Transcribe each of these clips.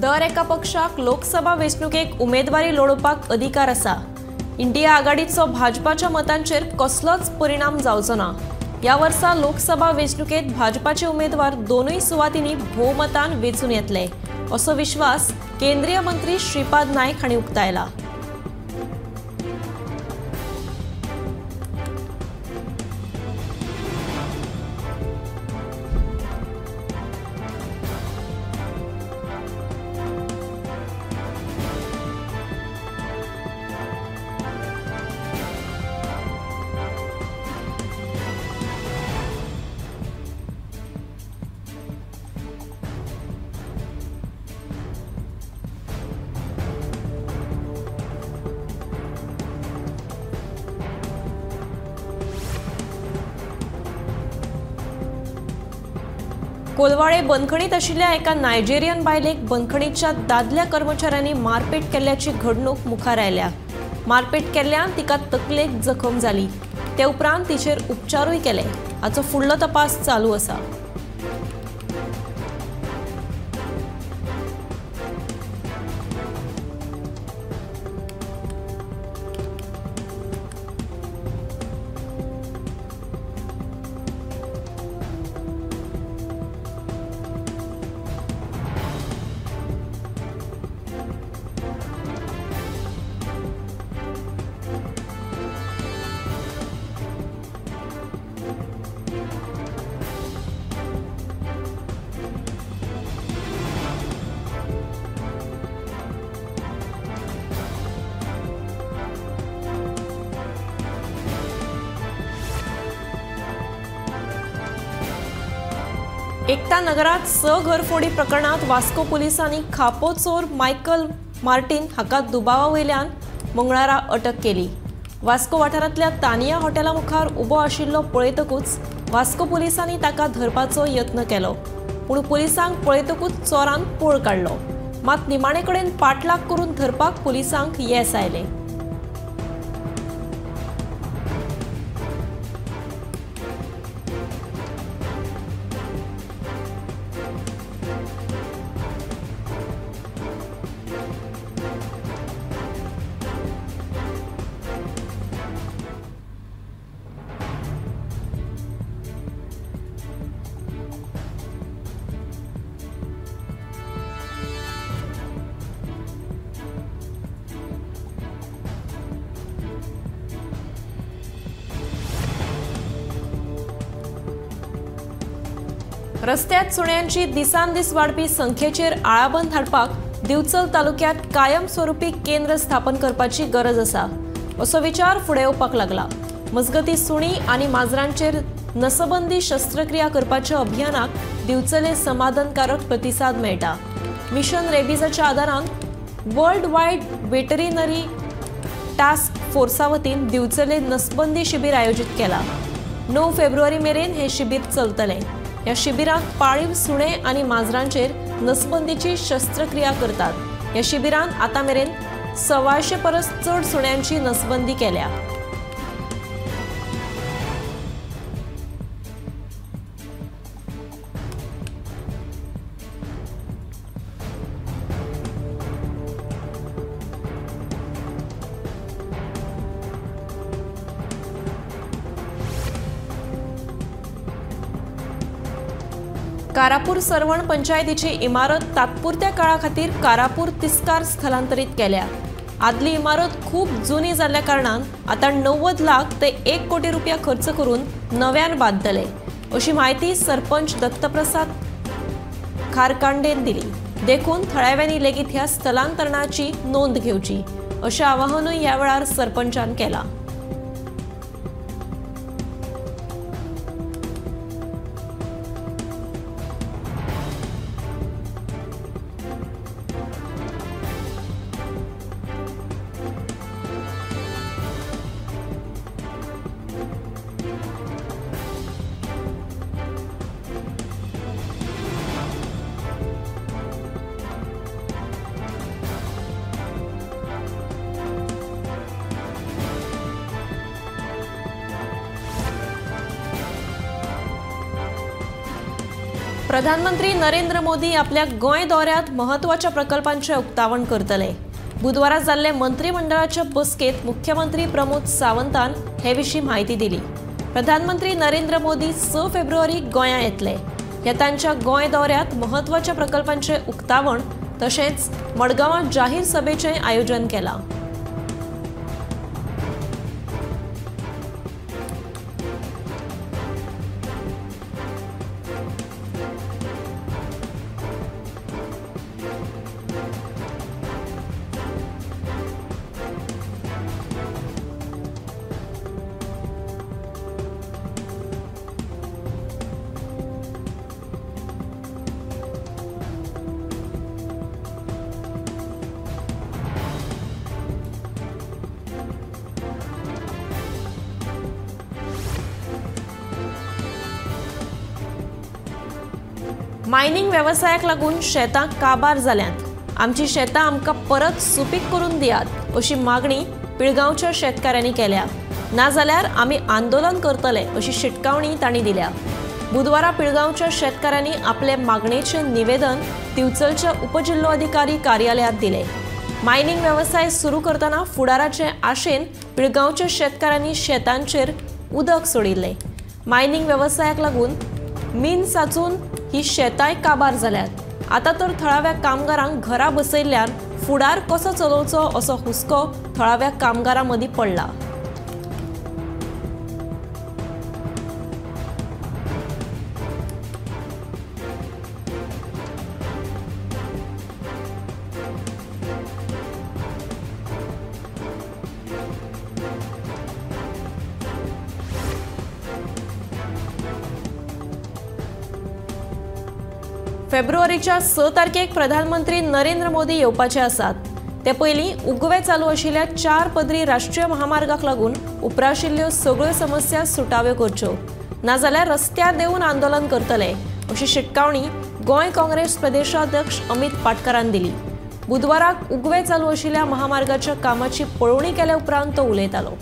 दर एका पक्षाक लोकसभा वेंचणुकेक उमेदवारी लढोवपाक अधिकार आसा। इंडिया आघाडीचो भाजपाच्या मतांचेर कसलोच परिणाम जावचो ना। ह्या वर्सा लोकसभा वेंचणुकेत भाजपाचे उमेदवार दोनूय सुवातींनी भोवमतान वेंचून येतले असो विश्वास केंद्रीय मंत्री श्रीपाद नायक हांणी उक्तायला। कोलवाळे बंदखणीत आशिल्ल्या एका नायजेरियन बायलेक बंदखणीच्या दादल्या कर्मचाऱ्यांनी मारपेट केल्ल्याची घडणूक मुखार आयल्या। मारपेट केल्ल्यान तिका तकलेक जखम जाली। ते उपरांत तिचेर उपचारूय केले। हाचो फुडलो तपास चालू आसा। एकता नगरात 6 घरफोडी प्रकरणात वास्को पोलिसांनी खापो चोर मायकल मार्टिन हाका दुबावा वयल्यान मंगळारा अटक केली। वास्को वाठारांतल्या तानिया हॉटेला मुखार उबो आशिल्लो पळयतकूच वास्को पोलिसांनी ताका धरपाचो यत्न केलो, पूण पोलिसांक पळयतकूच चोरान पळ काडलो। मात निमाणे कडेन पाटलाग करून धरपाक पोलिसांक येस आयलें। रस्त्यात सुण्यांची दिसानदीस वाडपी संख्येचेर आळाबंद हाडपाक दिवचल तालुक्यात कायमस्वरूपी केंद्र स्थापन करपाची गरज आसा असो विचार फुडें येवपाक लागला। मजगती सुणी आनी माजरांचेर नसबंदी शस्त्रक्रिया करपाच्या अभियानाक दिवचले समाधानकारक प्रतिसाद मेळटा। मिशन रेबीजाच्या आदारान वर्ल्ड वायड वेटरिनरी टास्क फोर्सा वतीन दिवचले नसबंदी शिबीर आयोजीत केला। 9 फेब्रुवारी मेरेन हे शिबीर चलतलें। ह्या शिबिरांत पाळीव सुणे आनी माजरांचेर नसबंदीची शस्त्रक्रिया करतात। ह्या शिबिरांत आतां मेरेन 125 परस चड सुण्यांची नसबंदी केल्या। कारापूर सर्वण पंचायतीची इमारत तात्पुरत्या काळा खातीर कारापूर तिस्कार स्थलांतरीत केल्या। आदली इमारत खूब जुनी जाल्ल्या कारणान आतां 90 लाख ते 1 कोटी रुपया खर्च करून नव्यान बांदतले अशी म्हायती सरपंच दत्तप्रसाद खारकांडेन दिली। देखून थळाव्यांनी लेगीत ह्या स्थलांतरणाची नोंद घेवची अशें आवाहनूय ह्या वेळार सरपंचान केलां। प्रधानमंत्री नरेंद्र मोदी आपल्या गोंय दौऱ्यांत म्हत्वाच्या प्रकल्पांचें उक्तावण करतले। बुधवारा जाल्ले मंत्रिमंडळाच्या बसकेंत मुख्यमंत्री प्रमोद सावंतान हे विशीं म्हायती दिली। प्रधानमंत्री नरेंद्र मोदी 6 फेब्रुवारीक गोंया येतले। ह्या तांच्या गोंय दौऱ्यांत म्हत्वाच्या प्रकल्पांचें उक्तावण तशेंच मडगांवां जाहीर सभेचें आयोजन केलां। मायनिंग वेवसायाक लागून शेतां काबार जाल्यांत, आमची शेतां आमकां परत सुपीक करून दियात अशी मागणी पिळगांवच्या शेतकाऱ्यांनी केल्या। नाजाल्यार आमी आंदोलन करतले अशी शिटकावणी तांणी दिल्या। बुधवारा पिळगांवच्या शेतकाऱ्यांनी आपले मागणेचे निवेदन दिवचलच्या उपजिल्होधिकारी कार्यालयात दिले। मायनिंग वेवसाय सुरू करतना फुडाराचे आशेन पिळगांवच्या शेतकाऱ्यांनी शेतांचेर उदक सोडिल्लें। मायनिंग वेवसायाक लागून मीन साचून ही शेतांय काबार जाल्यात। आतां तर थळाव्या कामगारांक घरा बसयल्ल्यान फुडार कसो चलोवचो असो हुस्को थळाव्या कामगारां मदीं पडला। फेब्रुवारीच्या 6 तारखेक प्रधानमंत्री नरेंद्र मोदी येवपाचे आसात। ते पयलीं उगवे चालू आशिल्ल्या 4 पदरी राष्ट्रीय महामार्गाक लागून उप्राशिल्ल्यो सगळ्यो समस्या सुटाव्यो करच्यो, नाजाल्यार रस्त्यार देंवून आंदोलन करतले अशी शिटकावणी गोंय काँग्रेस प्रदेशाध्यक्ष अमित पाटकरान दिली। बुधवाराक उगवे चालू आशिल्ल्या महामार्गाच्या कामाची पळोवणी केल्या उपरांत तो उलयतालो।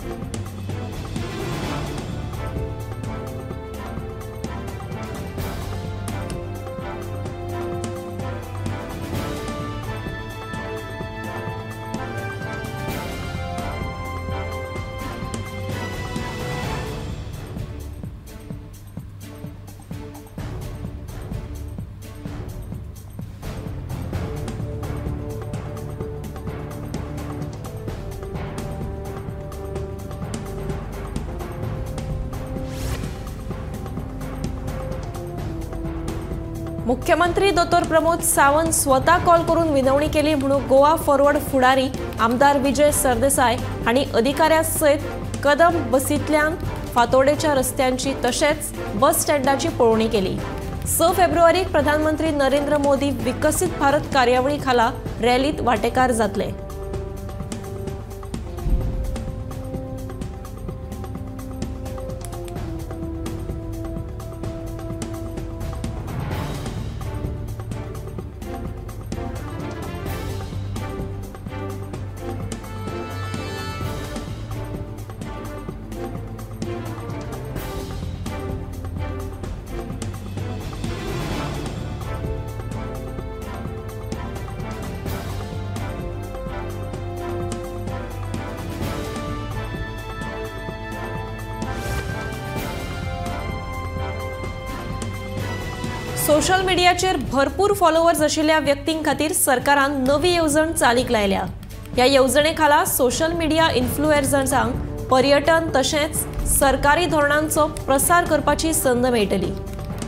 मुख्यमंत्री दोतोर प्रमोद सावंत स्वता कॉल करून विनवणी केली म्हणून गोवा फॉरवर्ड फुडारी आमदार विजय सरदेसाय हांणी अधिकाऱ्यां सयत कदम बसींतल्यान फातोडेच्या रस्त्यांची तशेंच बस स्टँडाची पळोवणी केली। 6 फेब्रुवारीक प्रधानमंत्री नरेंद्र मोदी विकसीत भारत कार्यावळी खाला रॅलीत वांटेकार जातले। सोशल मिडियाचेर भरपूर फॉलोवर्स आशिल्ल्या व्यक्तीं खातीर सरकारान नवी येवजण चालीक लायल्या। ह्या येवजणे खाला सोशल मिडिया इन्फ्लुएन्सर्सांक पर्यटन तशेंच सरकारी धोरणांचो प्रसार करपाची संद मेळटली।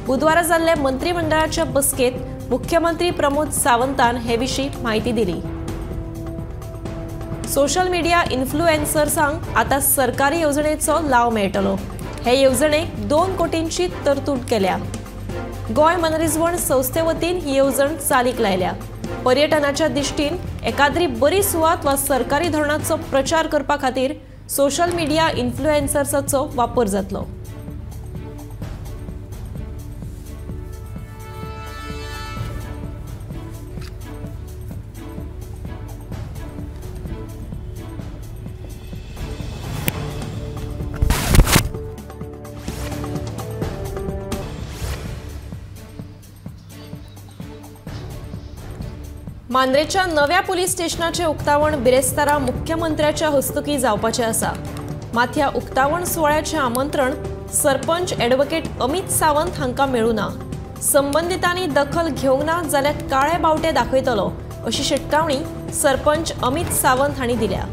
बुधवारा जाल्ले मंत्रिमंडळाच्या बसकेंत मुख्यमंत्री प्रमोद सावंतान हे विशीं म्हायती दिली। सोशल मिडिया इन्फ्लुएन्सर्सांक आतां सरकारी येवजणेचो लाव मेळटलो। हे येवजणेक 2 कोटींची तरतूद केल्या। गोंय मनरिजवण संस्थे वतीन ही येवजण चालीक लायल्या। पर्यटनाच्या दृष्टीन एकाद्री बरी सुवात वा सरकारी धोरणाचो प्रचार करपा खातीर सोशल मिडिया इन्फ्लुएन्सर्साचो वापर जातलो। मांद्रेच्या नव्या पुलीस स्टेशनाचे उक्तावण बिरेस्तारा मुख्यमंत्र्याच्या हस्तुकीं जावपाचें आसा। मात ह्या उक्तावण सुवाळ्याचें आमंत्रण सरपंच ॲडव्होकेट अमित सावंत हांकां मेळूं ना। संबंदितांनी दखल घेवंक ना जाल्यार काळे बावटे दाखयतलो अशी शिटकावणी सरपंच अमित सावंत हांणी दिल्या।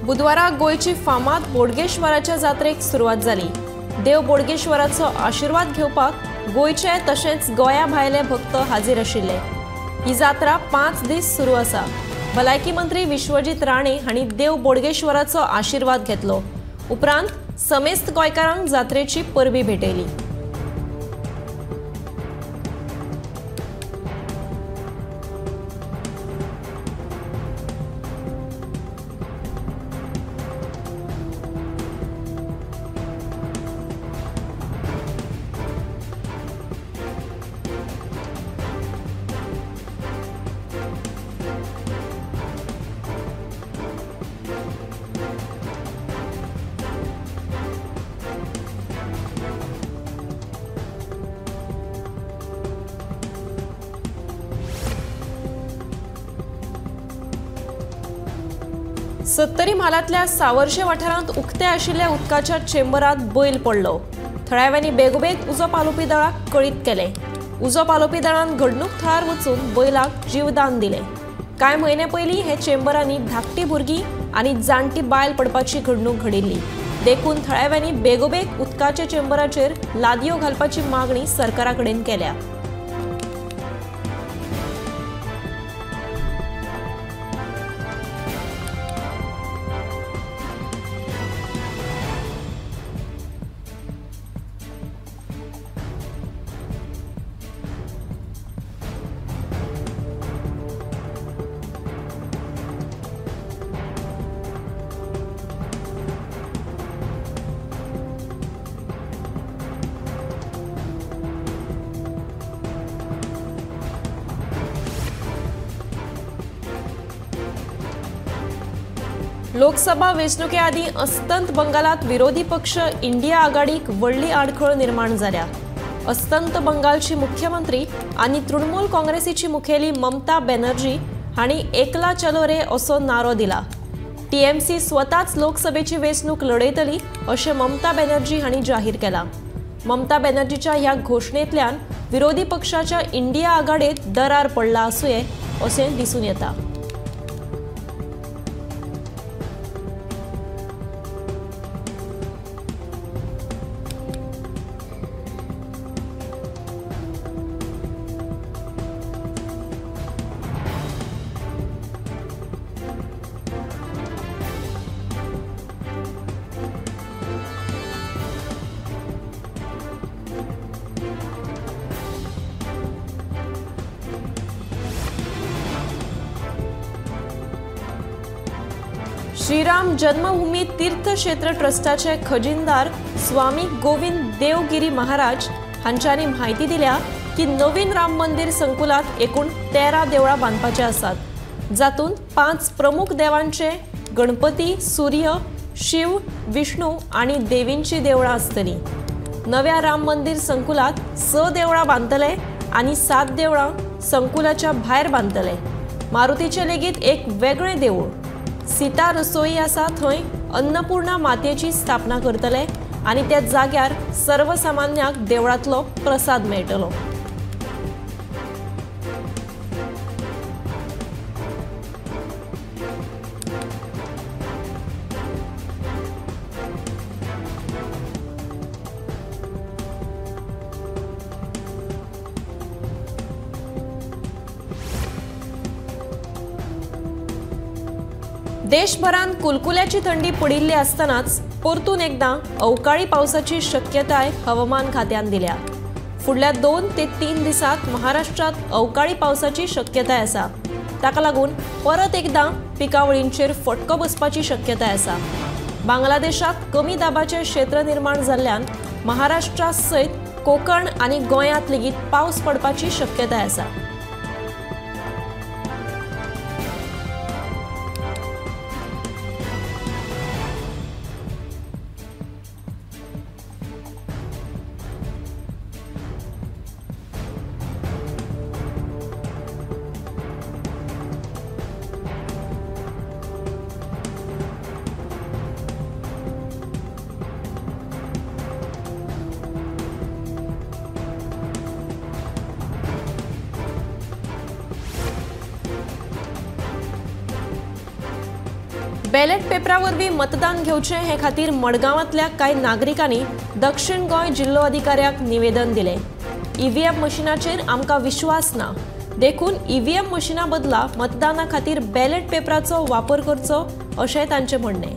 बुधवारा गोंयची फामाद बोडगेश्वराच्या जात्रेक सुरवात जाली। देव बोडगेश्वराचो आशिर्वाद घेवपाक गोंयचे तशेंच गोंया भायले भक्त हाजीर आशिल्ले। ही जात्रा 5 दीस सुरू आसा। भलायकी मंत्री विश्वजीत राणे हांणी देव बोडगेश्वराचो आशिर्वाद घेतलो। उपरांत समेस्त गोंयकारांक जात्रेची परबी भेटयली। सत्तरी म्हालांतल्या सावर्शे वाठारांत उक्ते आशिल्ल्या उदकाच्या चेंबरांत बैल पडलो। थळाव्यांनी बेगोबेग उजो पालोवपी दळाक कळीत केलें। उजो पालोवपी दळान घडणूक थळार वचून बैलाक जीवदान दिलें। कांय म्हयने पयलीं हे चेंबरांनी धाकटी भुरगीं आनी जाणटी बायल पडपाची घडणूक घडिल्ली। देखून थळाव्यांनी बेगोबेग उदकाच्या चेंबराचेर लादयो घालपाची मागणी सरकारा कडेन केल्या। लोकसभा वेंचणुके आदीं अस्तंत बंगालांत विरोधी पक्ष इंडिया आघाडीक व्हडली आडखळ निर्माण जाल्या। अस्तंत बंगालची मुख्यमंत्री आनी तृणमूल काँग्रेसीची मुखेली ममता बॅनर्जी हांणी एकला चलो रे असो नारो दिला। टीएमसी स्वताच लोकसभेची वेंचणूक लढयतली अशें ममता बॅनर्जी हांणी जाहीर केलां। ममता बॅनर्जीच्या ह्या घोशणेंतल्यान विरोधी पक्षाच्या इंडिया आघाडीत दरार पडला आसुये अशें दिसून येता। श्रीराम जन्मभूमी तीर्थक्षेत्र ट्रस्टाचे खजिनदार स्वामी गोविंद देवगिरी महाराज हांच्यांनी म्हायती दिल्या की नवीन राम मंदिर संकुलात एकूण 13 देवळां बांदपाचे आसात, जातूंत 5 प्रमुख देवांचे गणपती, सूर्य, शिव, विष्णू आनी देवींची देवळां आसतलीं। नव्या राम मंदिर संकुलात 6 देवळां बांदतले आनी 7 देवळां संकुलाच्या भायर बांदतले। मारुतीचे लेगीत एक वेगळें देवूळ सीता रसोई आसा थंय अन्नपूर्णा मातेची स्थापना करतले आनी त्या जाग्यार सर्वसामान्यांक देवळांतलो प्रसाद मेळटलो। देशभरांत कुलकुल्याची थंडी पडिल्ली आसतनाच परतून एकदां अवकाळी पावसाची शक्यताय हवामान खात्यान दिल्या। फुडल्या 2 ते 3 दिसांत महाराष्ट्रांत अवकाळी पावसाची शक्यताय आसा। ताका लागून परत एकदां पिकावळींचेर फटको बसपाची शक्यताय आसा। बांगलादेशात कमी दाबाचें क्षेत्र निर्माण जाल्ल्यान महाराष्ट्रा सयत कोकण आनी गोंयांत लेगीत पावस पडपाची शक्यताय आसा। बॅलेट पेपरा वरवीं मतदान घेवचें हे खातीर मडगांवांतल्या कांय नागरिकांनी दक्षिण गोंय जिल्लो अधिकाऱ्याक निवेदन दिलें। ईव्हीएम मशिनाचेर आमकां विश्वास ना, देखून ईव्हीएम मशिना बदला मतदाना खातीर बॅलेट पेपराचो वापर करचो अशें तांचें म्हणणें।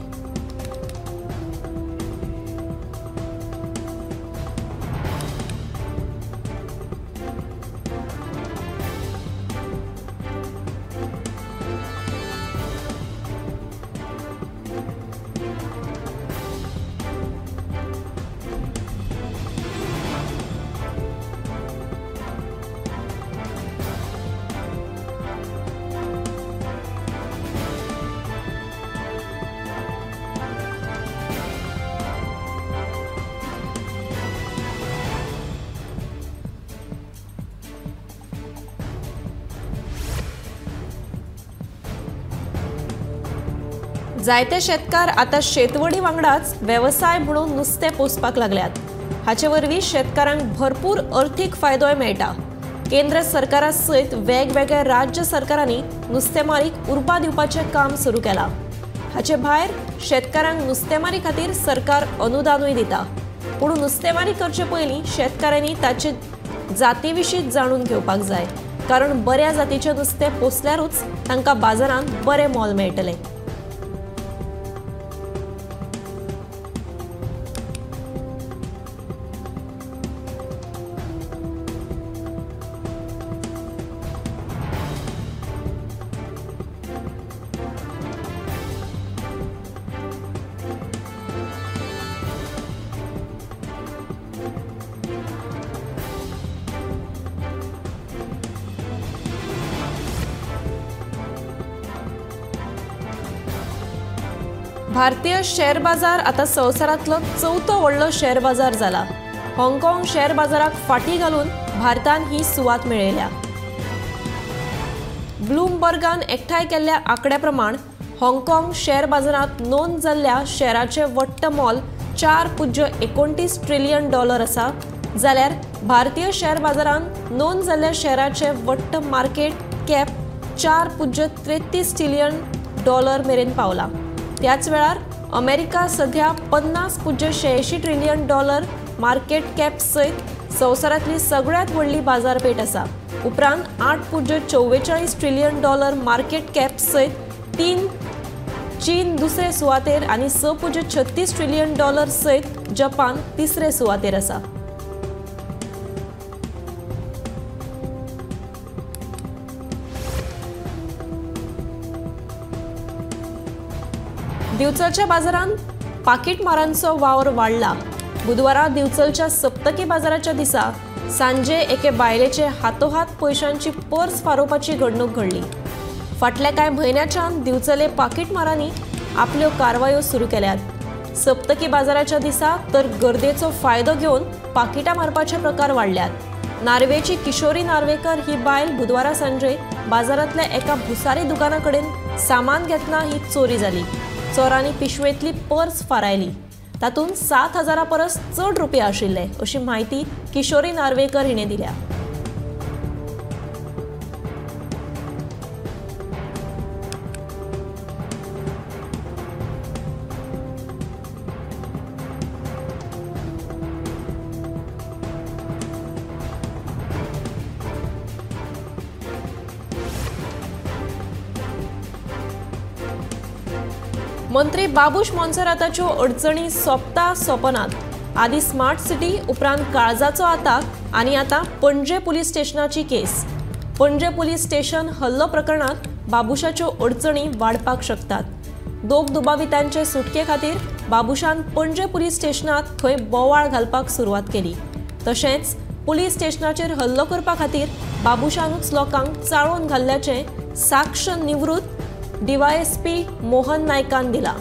जायते शेतकार आतां शेतवडी वांगडाच वेवसाय म्हणून नुस्तें पोसपाक लागल्यात। हाचे वरवीं शेतकारांक भरपूर अर्थीक फायदोय मेळटा। केंद्र सरकारा सयत वेगवेगळ्या राज्य सरकारांनी नुस्तेमारीक उर्बा दिवपाचें काम सुरू केलां। हाचे भायर शेतकारांक नुस्तेमारी खातीर सरकार अनुदानूय दिता। पूण नुस्तेमारी करचे पयलीं शेतकारांनी ताचे जाती विशीं जाणून घेवपाक जाय, कारण बऱ्या जातीचें नुस्तें पोसल्यारूच तांकां बाजारांत बरें मोल मेळटलें। भारतीय शेअर बाजार आता संवसारांतलो चवथो व्हडलो शेअर बाजार जाला। हाँगकाँग शेअर बाजाराक फाटी घालून भारतान ही सुवात मेळयल्या। ब्लूमबर्गान एकठांय केल्ल्या आंकड्या प्रमाण हाँगकाँग शेअर बाजारांत नोंद जाल्ल्या शेअराचें वट्ट मोल 4.29 ट्रिलियन डॉलर आसा, जाल्यार भारतीय शेअर बाजारांत नोंद जाल्ल्या शेअराचें वट्ट मार्केट कॅप 4.33 ट्रिलियन डॉलर मेरेन पावला। त्याच वेळार अमेरिका सध्या 50.86 ट्रिलियन डॉलर मार्केट कॅप सयत संवसारांतली सगळ्यांत व्हडली बाजारपेठ आसा। उपरांत 8.44 ट्रिलियन डॉलर मार्केट कॅप सयत चीन दुसरे सुवातेर आनी 6.36 ट्रिलियन डॉलर सयत जपान तिसरे सुवातेर आसा। दिवचलच्या बाजारांत पाकिटमारांचो वावर वाडला। बुधवारा दिवचलच्या सप्तकी बाजाराच्या दिसा सांजे एके बायलेचे हातोहात पयशांची पर्स फारोवपाची घडणूक घडली। फाटल्या कांय म्हयन्याच्यान दिवचले पाकिटमारांनी आपल्यो कारवायो सुरू केल्यात। सप्तकी बाजाराच्या दिसा तर गर्देचो फायदो घेवन पाकिटां मारपाचे प्रकार वाडल्यात। नार्वेची किशोरी नार्वेकर ही बायल बुधवारा सांजे बाजारांतल्या एका भुसारी दुकाना कडेन सामान घेतना ही चोरी जाली। चोरांनी पिशवेंतली पर्स फारायली, तातूंत 7,000 परस चड रुपया आशिल्ले अशी म्हायती किशोरी नार्वेकर हिणें दिल्या। मंत्री बाबूश मोन्सेराताच्यो अडचणी सोंपता सोंपनात. आदी स्मार्ट सिटी, उपरांत काळजाचो आताक आनी आतां पणजे पुलीस स्टेशनाची केस. पणजे पुलीस स्टेशन हल्लो प्रकरणात बाबूशाच्यो अडचणी वाडपाक शकतात. दोग दुबावितांचे सुटके खातीर बाबूशान पणजे पुलीस स्टेशनात थंय बोवाळ घालपाक सुरवात केली. तशेंच पुलीस स्टेशनाचेर हल्लो करपा खातीर बाबूशानूच लोकांक चाळोवन घाल्ल्याचें साक्ष निवृत्त डीवायएसपी मोहन नायकान दिला.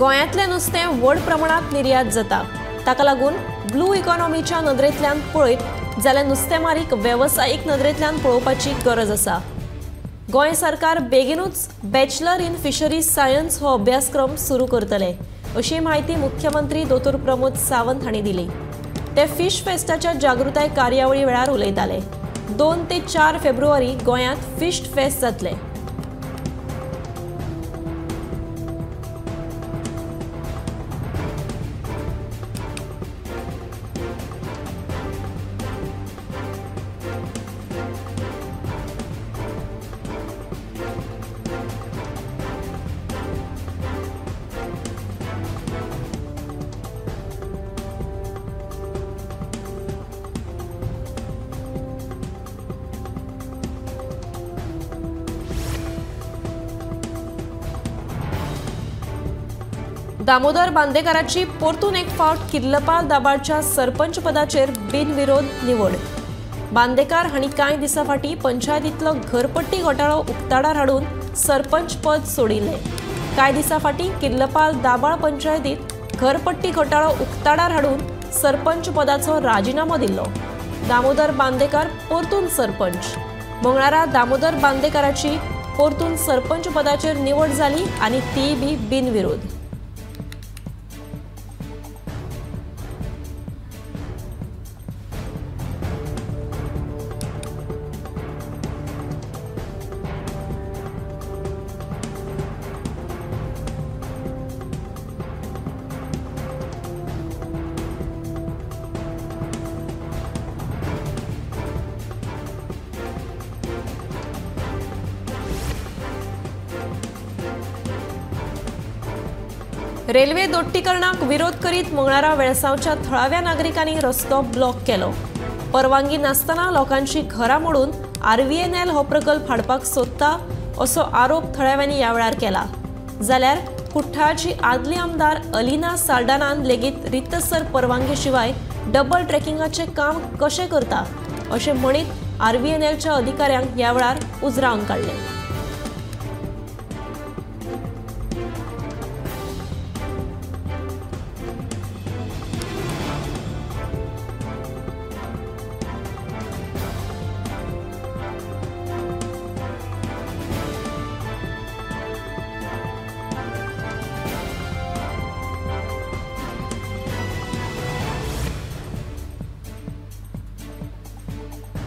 गोंयांतलें नुस्तें व्हड प्रमाणांत निर्यात जाता. ताका लागून ब्लू इकॉनॉमीच्या नदरेंतल्यान पळयत जाल्यार नुस्तेमारीक वेवसायीक नदरेंतल्यान पळोवपाची गरज आसा. गोंय सरकार बेगीनूच बॅचलर इन फिशरीज सायन्स हो अभ्यासक्रम सुरू करतले अशी म्हायती मुख्यमंत्री दोतोर प्रमोद सावंत हांणी दिली. ते फिश फेस्टाच्या जागृताय कार्यावळी वेळार उलयताले. 2 ते 4 फेब्रुवारी गोंयांत फिश फेस्ट जातलें. दामोदर बांदेकाराची परतून एक फावट किर्लपाल दाबाळच्या सरपंच पदाचेर बिनविरोध निवड. बांदेकार हांणी कांय दिसां फाटीं पंचायतींतलो घरपट्टी घोटाळो उक्ताडार हाडून सरपंच पद सोडिल्लें. कांय दिसां फाटीं किर्लपाल दाबाळ पंचायतींत घरपट्टी घोटाळो उक्ताडार हाडून सरपंच पदाचो राजिनामो दिल्लो. दामोदर बांदेकार परतून सरपंच. मंगळारा दामोदर बांदेकाराची परतून सरपंच पदाचेर निवड जाली आनी ती बी बिनविरोध. रेल्वे दोट्टीकरणाक विरोध करीत मंगळारा वेळसांवच्या थळाव्या नागरिकांनी रस्तो ब्लॉक केलो. परवानगी नासतना लोकांची घरां मोडून आरव्हीएनएल हो प्रकल्प हाडपाक सोदता असो आरोप थळाव्यांनी ह्या वेळार केला. जाल्यार कुठ्ठाळची आदली आमदार अलिना साल्डानान लेगीत रितसर परवानगी शिवाय डबल ट्रेकिंगाचें काम कशें करता अशें म्हणीत आरव्हीएनएलच्या अधिकाऱ्यांक ह्या वेळार उजरावन काडलें.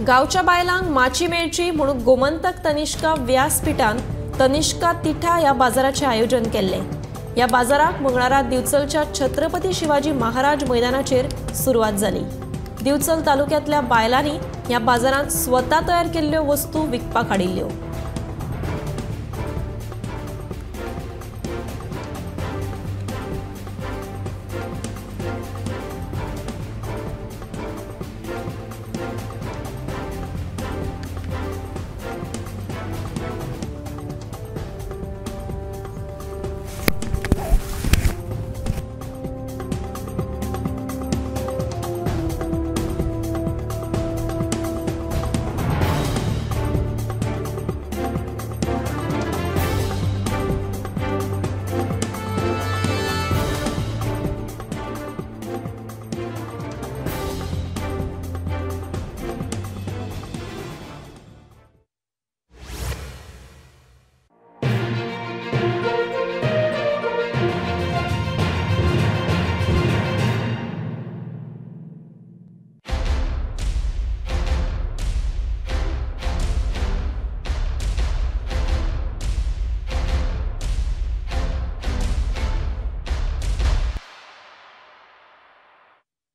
गांवच्या बायलांक माची मेळची म्हणून गोमंतक तनिष्का व्यासपीठान तनिष्का तिठा ह्या बाजाराचें आयोजन केल्लें. ह्या बाजाराक मंगळारा दिवचलच्या छत्रपती शिवाजी महाराज मैदानाचेर सुरवात जाली. दिवचल तालुक्यांतल्या बायलांनी ह्या बाजारांत स्वता तयार केल्ल्यो वस्तू विकपाक हाडिल्ल्यो.